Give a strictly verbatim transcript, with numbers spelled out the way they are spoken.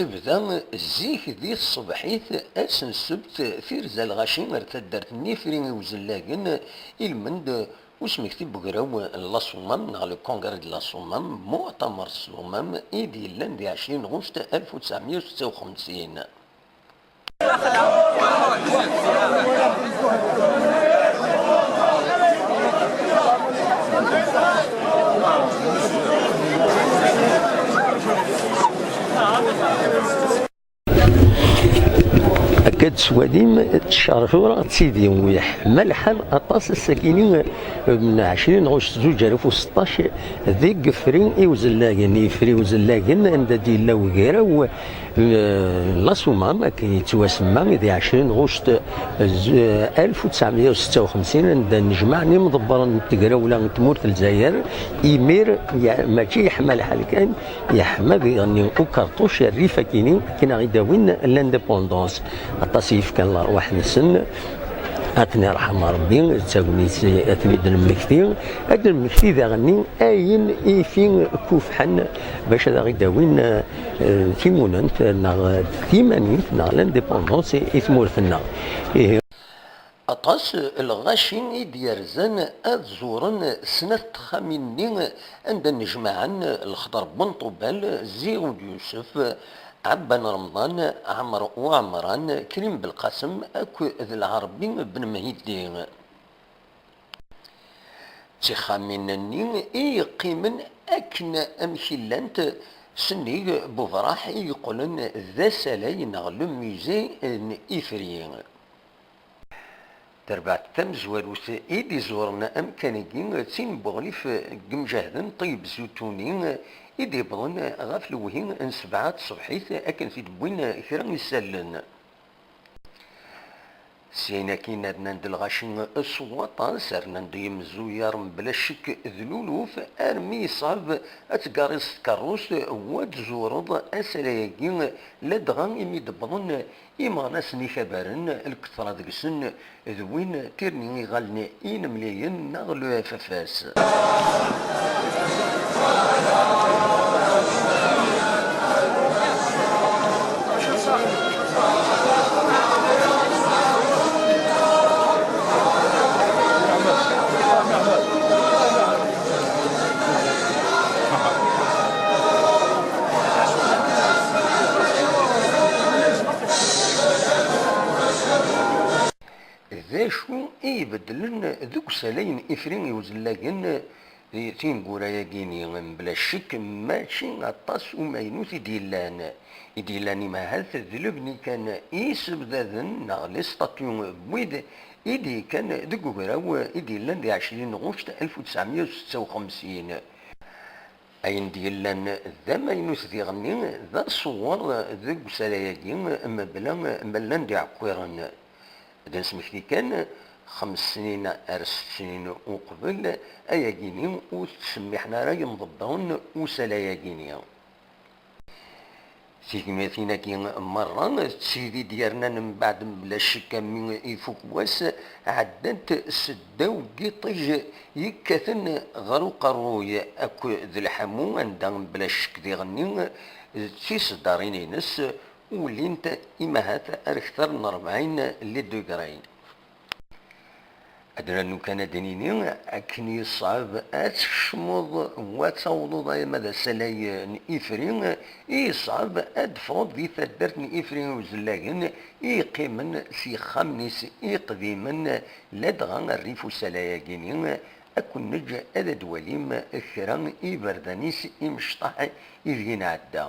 Tebda zik di tṣebḥit, ass n ssebt, tirza lɣaci ar taddart n Ifri i Uzellagen, ilmend usmekti n ugraw n Laṣumam neɣ le Congrès de Laṣumam, muɛtamer Ṣumam i d-yellan di ɛecrin ɣuct alef u tesɛemya u setta u xemsin. Akka d-tettwalim, tcercur ad tidi, yeḥma lḥal aṭas ass-agi-ni, n ɛecrin ɣuct zuǧ alaf u seṭṭac, deg Ifri i Uzellagen, Ifri Uzellagen, anda d-yella ugraw, eh, Laṣumam, akken yettwasemma, di ɛecrin ɣuct, eh, z-, alef u tesɛemya u setta u xemsin, anda nnejmaɛen imḍebbren n tegrawla n tmurt n Lezzayer, imir, ya-, mačči yeḥma lḥal kan, yeḥma diɣenni ukerṭuc rrif akini, akken ad ɣ-id-awin l'indépendance. Aṭas i yefkan lerwaḥ-nsen, ad ten-irḥem Rebbi, d tagnit ad ten-id-nemmekti, ad d-nemmekti daɣenni ayen i t-ikufḥen bac ad aɣ-id-awin, eh, timunent neɣ timanit neɣ l'indépendance i, i tmurt-nneɣ. Ihi, aṭas lɣaci i d-yerzan ad zuren snat texxamin-nni anda nnejmaɛen Lexḍer Benṭubal, Ziɣud Yusef, Ɛebban Remḍan, Ɛmer Uɛemran, Krim Belqasem akked Lɛerbi Ben Mhiddi. D tixxamin-nni i yeqqimen akken amek i llant, sennig n ubraḥ i yeqqlen d asalay neɣ le musée n Ifri. Tarbaɛt tamezwarut i d-izuren amkan-agi d tin n Buɣlif deg Imjahden Ṭeyyeb Zutuni i d-iwwḍen ɣef lewhi n sebɛa tṣebḥit akken t-id-wwin kra isallen. Syin akkin rnan-d lɣaci s waṭas, rnan-d yimzuyaṛ mebla ccek d luluf, armi yeṣɛeb ad tgariḍ s tkeṛṛust u ad tzureḍ asalay-agi, ladɣa imi d-wwḍen imeɣnasen ikabaren, lketṛa deg-sen d win tirni iɣallen inemliyen neɣ le F F S. D acu i ibeddlen deg usalay n Ifri i Uzellagen di tineggura-agi-ni? Mebla ccek, mačči aṭas umaynut i d-yellan. I d-yellan imahat d lebni kan i yessebdaden neɣ les statues n wid i d-yekkan deg ugraw i d-yellan di ɛecrin ɣuct alef u tesɛemya u setta u xemsin. Ayen d-yellan d amaynut diɣenni d aṣewwer deg usalay-agi, mebla ma llan d iɛekkiren. Ad d-nesmekti kan, xems snin ar sett snin uqbel ayagi-ni ur ttsemmiḥen ara yimḍebbren n usalay-agi-ni. Tignatin-agi merra d tid i d-yernan mbeɛd mebla ccek, ami ifuk wass, ɛeddant seddaw n yiṭij yekkaten ɣer uqerruy akked lḥamu, anda mebla ccek diɣenni d tiseddarin-ines ulint imahat ar kter n rebɛin les degrés. Ad nernu kan ad d-nini, akken yeṣɛeb ad tkecmeḍ u ad tawḍeḍ alamma d asalay n Ifri, i yeṣɛeb ad d-teffɣeḍ di taddart n Ifri Uzellagen i yeqqimen s yexxamen-is iqdimen, ladɣa rrif usalay-agi-ni, ad ken-neǧǧ ad d-twalim kra n yiberdan-is imecṭaḥ ideg i nɛedda.